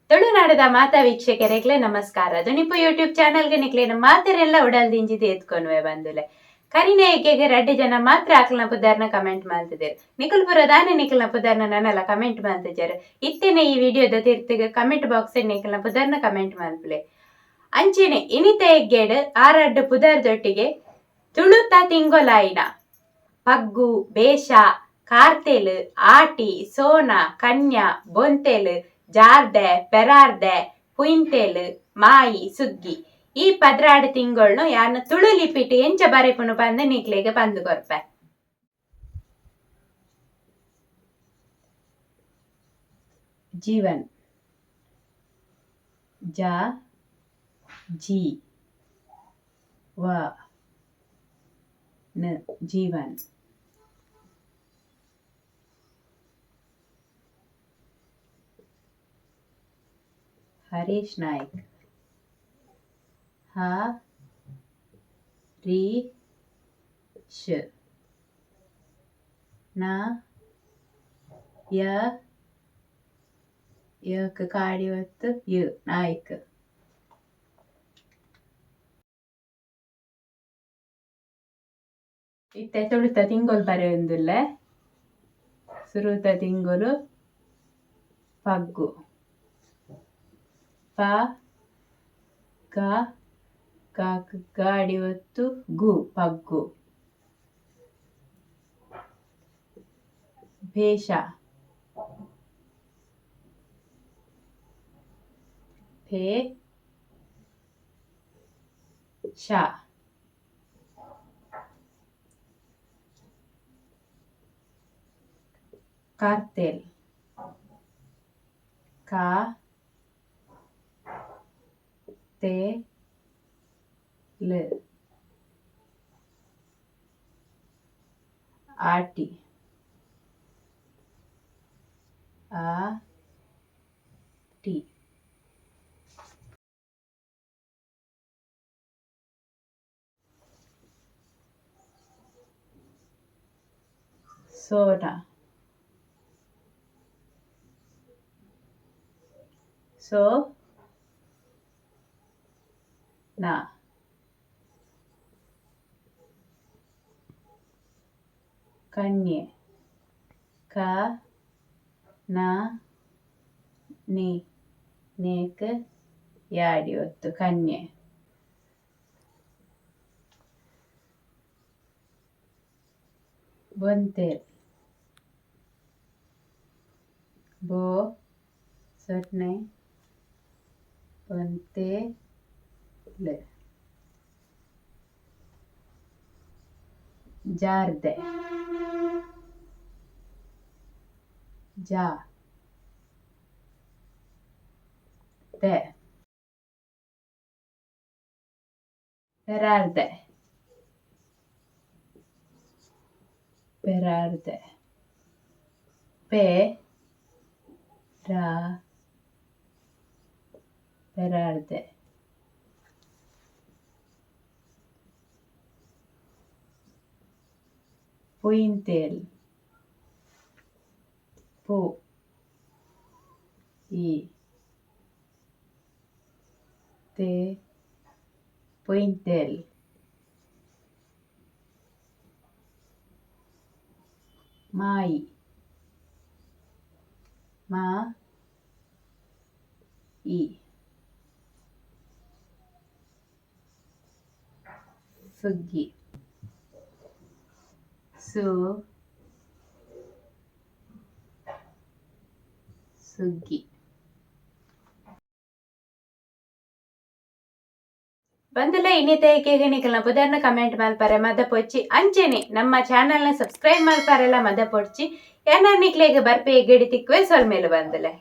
ತುಳುನಾಡದ ಮಾತಾ ವೀಕ್ಷಕರಿಗ್ಲೆ ನಮಸ್ಕಾರ. ದುನಿಪು ಯೂಟ್ಯೂಬ್ ಚಾನಲ್ಗೆ ನಿಕ್ಲೇನ ಮಾತೆರೆಲ್ಲ ಉಡಲ್ ದಿಂಜಿದ್ ಎದ್ಕೊನುವೆ ಬಂದುಲೆ. ಕರಿನ ಎಗ್ಗೆಗೆ ರಡ್ಡ್ ಜನ ಮಾತ್ರ ಅಕ್ಲ್ನ ಪುದರ್ನ ಕಮೆಂಟ್ ಮಲ್ತುದೆರ್. ನಿಕುಲು ಪೂರ ದಾನೆ ನಿಕಲ್ನ ಪುದರ್ನ ನನಲ ಕಮೆಂಟ್ ಮಲ್ತುಜರ್? ಇತ್ತೆನೆ ಈ ವಿಡಿಯೋದ ತಿರ್ತ್ಗ್ ಕಮೆಂಟ್ ಬಾಕ್ಸ್ ನಿಕಲ್ನ ಪುದರ್ನ ಕಮೆಂಟ್ ಮಲ್ಪುಲೆ. ಅಂಚೆನೆ ಇನಿತ ಎಗ್ಗೆಡ್ ಆ ರಡ್ಡ್ ಪುದರ್ದೊಟ್ಟಿಗೆ ತುಳುತ ತಿಂಗೊಲಾಯಿನ ಪಗ್ಗು, ಬೇಶ, ಕಾರ್ತೆಲ್, ಆಟಿ, ಸೋಣ, ಕನ್ಯಾ, ಬೊಂತೆಲ್, ಜಾರ್ದೆ, ಪೆರಾರ್ದೆ, ಪುಯಿಂತೆಲ್, ಮಾಯಿ, ಸುಗ್ಗಿ ಈ 12 ತಿಂಗೊಳ್ನು ಯಾನ್ ತುಳು ಲಿಪಿಟ್ ಎಂಚ ಬರೆಪುನು ಪಂದ್ ನಿಕ್ಲೆಗ್ ಪಂದ್ ಕೊರ್ಪೆ. ಜೀವನ್ ಜ ಜಿ ವ ನ್ ಜೀವನ್. ಹರೀಶ್ ನಾಯ್ಕ್ ಹ ರಿ ಶ್ ನ ಯ ಯ ಕ್ ಕಾಡಿ ಒತ್ತು ಯು ನಾಯ್ಕ್. ಇತ್ತೆ ತುಳುತ ತಿಂಗೊಲು ಬರೆಯೊಂದುಲ್ಲೆ. ಸುರುತ ತಿಂಗೊಲು ಪಗ್ಗು. ಪ ಗ ಗ ಕ್ ಗಾಡಿ ಒತ್ತು ಗು ಪಗ್ಗು. ಭೇಷ ಭೇ ಷ. ಕಾರ್ತೆಲ್ ಕಾ ತೇ ಲ್. ಆಟಿ ಆ ಟಿ. ಸೋನಾ ಸೋ ನಾ. ಕನ್ಯೆ ಕ ನ ನಿ ನೇಕ್ ಯಾಡಿ ಒತ್ತು ಕನ್ಯೆ. ಬೊಂತೆಲ್ ಬೋ ಸೊನ್ನೆ ಬೊಂತೆಲ್. ಜಾರ್ದೆ ಜಾ ದೆ. ಪೆರಾರ್ದೆ ಪೆರಾರ್ದೆ ಪೆ ರಾ ಪೆರಾರ್ದೆ. ಪುಯಿಂತೆಲ್ ಪು ಇ ತೆ ಪುಯಿಂತೆಲ್. ಮಾಯಿ ಮಾ ಇ. ಸುಗ್ಗಿ ಸು ಸುಗ್ಗಿ. ಬಂದಲ ಇನ್ನಿತ ನಿಕಲ್ನ ಪುದರ್ನ ಕಮೆಂಟ್ ಮಲ್ಪರೆ ಮದ ಪೊಚ್ಚಿ. ಅಂಚೆನೆ ನಮ್ಮ ಚಾನೆಲ್ನ ಸಬ್ಸ್ಕ್ರೈಬ್ ಮಲ್ಪರೆಲ್ಲ ಮದ ಪೊಡ್ಚಿ. ಏನಾರ್ ನಿಕ್ಲೆಗ್ ಬರ್ಪೆ ಎಗ್ಗೆಡಿ ತಿಕ್ವೆ. ಸೊಲ್ಮೆಲು ಬಂದಲೆ.